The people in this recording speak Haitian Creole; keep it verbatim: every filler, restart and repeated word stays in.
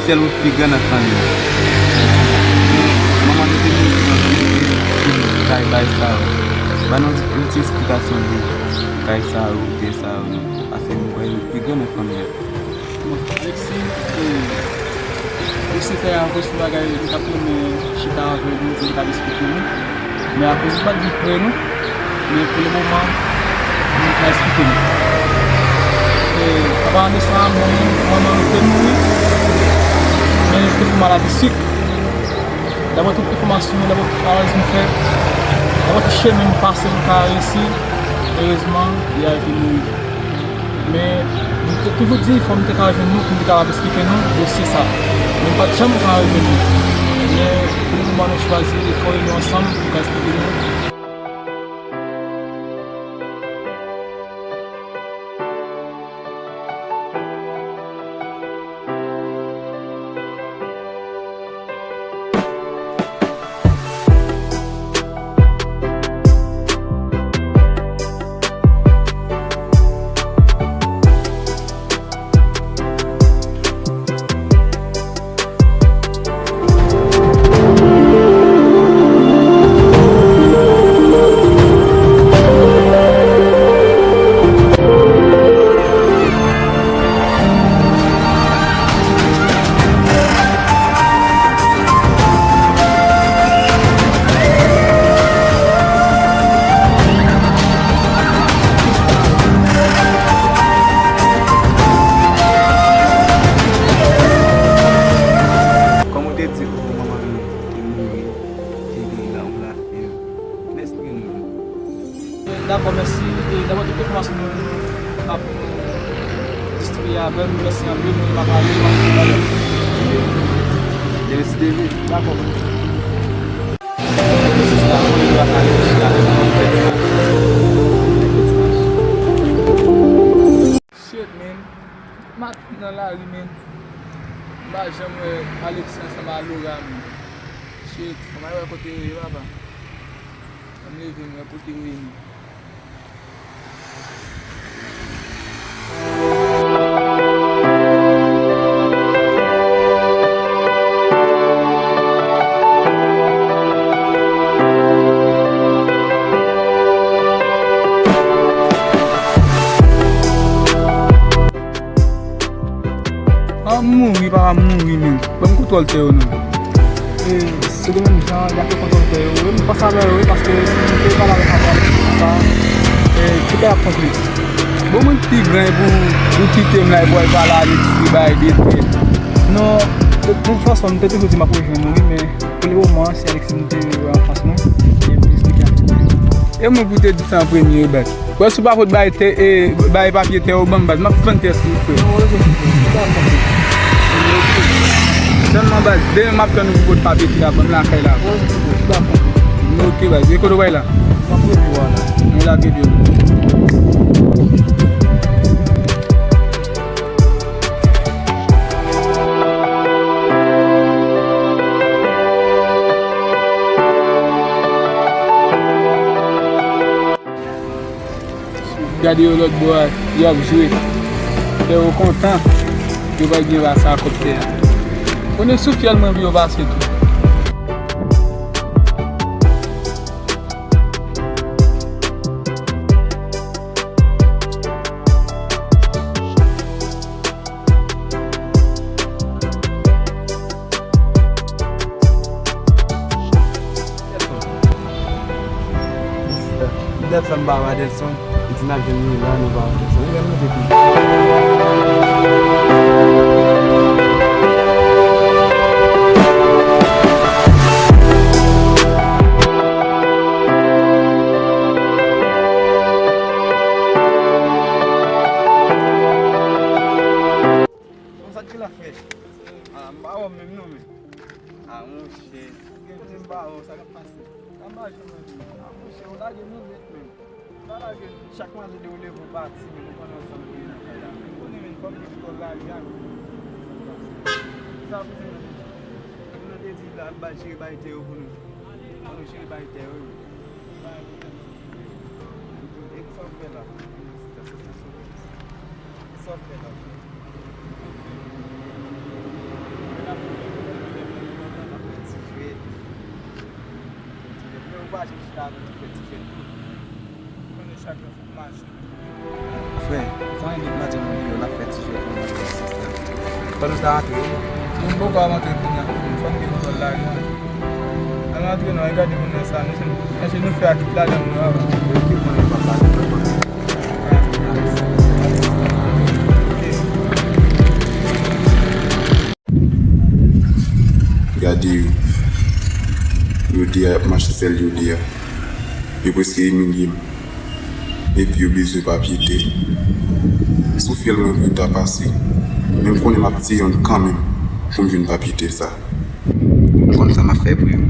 Sèl ou pi gran nan fanmi an. Manman nou te mouri nan kay bagay sa yo. Ban nou yon ti esplikasyon de kay sa yo, tè sa yo, non. Paske nou kwè nou pi gran nan fanmi an. Bon, Alexis, e, ou se tè a, se yon bagay m t ap renmen chita avè nou, pou nou kapab eksplike nou. Men akoz li pa t viv pre nou, men pou le moman, li ka eksplike nou. E, aparan de sa, manman, manman nou te mouri, men li te fè maladi sik. Daprè tout enfòmasyon, daprè tout analiz nou fè, daprè tout chemen nou pase pou nou ka reyisi, erezman, li arive mouri. Men, nou te toujou di, fò nou te ka jwenn nou, pou nou te kapab eksplike nou dosye sa. Men nou pa t janm ka jwenn nou. Men, pou le moman, nou chwazi, e fò nou ansanm, pou nou ka eksplike nou. Kòm ou te di, o, manman nou te mouri, te gen yon lafyèv. Vin eksplike nou. Dakò, mèsi. E, daprè tout enfòmasyon nou ap distribiye avè m, mèsi anpil, mwen m ap ale, m ap ale. Mèsi, David. Dakò. Shit, man. M ap nan lari, man. M pa janm wè Alexis ansanm a Laura, man. Shit, fò m al wè kote yo ye, papa. Fò m leve, m wè kote yo ye, man. Pa mouri, pa mouri, men. Ban m kontwòl tè yo, non. E, se de menm jan, y ap fè kontwòl tè yo. Wi, m panse avè yo, wi, paske m te pale avèk papa m sou sa. E, tout bagay ap konplike. Bon, mwen pi gran pou, pou kite m la, pou al pale Alexis, bay de tè. Non, de tout fason, m te toujou di m ap rejwenn nou, wi, men pou le moman, se Alexis m te wè anfas mwen, e m te esplike avè l. E mwen pou te di sa an premye, bat. Wè, si w pa pot bay tè, e, bay papye tè yo ban m, baz, m ap fann tè sou ou, frè. Sèlman, baz, demen m ap tann ou pou pot papye tè a ban m lakay la. Ok, baz, e kote w pral la? Mwen lage pye m. Gade yo lòt bò a, y ap jwe. Fè yo kontan, yo pral byen pase ak kòb tè a. Konnen sou fyèl mwen pou yo pase tou. Dèt sa m pa wè Adelson, li di n ap jwenn li la, nou pa wè Adelson. Li menm nou te pi. Bon, sa k gen la, frè? A, m pa wè w menm non, men. A, monchè. Gen kote m pa wè w, sa k ap pase? Anba jan mwen di. A, monchè, ou lage nou nèt, menm. Ou pa lage n. Chak maten de ou leve, ou pati, menm ou konnen ansanm pou ye nan kay la, menm. Ou konnen, menm, fò m vin kòl lari a, menm. Sa k ap pase? Sa pou se nan te di. Moun nan te di la, l ba jere bay tè yo pou nou. Pou nou jere bay tè yo, menm. E sa w fè la? Sa w fè la? Sa w fè la? Ou pa janm chita avè l pou fè ti jèt tou. Konnen chak jou fòk mache. Frè, ou konnen depi maten nou deyò, n ap fè ti jèt, nou ap fè sista. Fò nou ta antre, wi. Nou poko ap antre kounye a. Fò n gen kontwòl lajan. Ann antre non, e gade kounye a sa, nou se, èske nou fè ak tout lajan nou yo avan? Ki mwen pa pale vrèman. Gade yo. Yo de a y ap mache sèl yo de a. Yo prèske imilye m. Epi yo bezwen papye tè. Sou fyèl mwen pou yo ta pase. Men m konnen m ap tiye yonn kanmenm pou m jwenn papye tè sa. M konn sa m ap fè pou yo.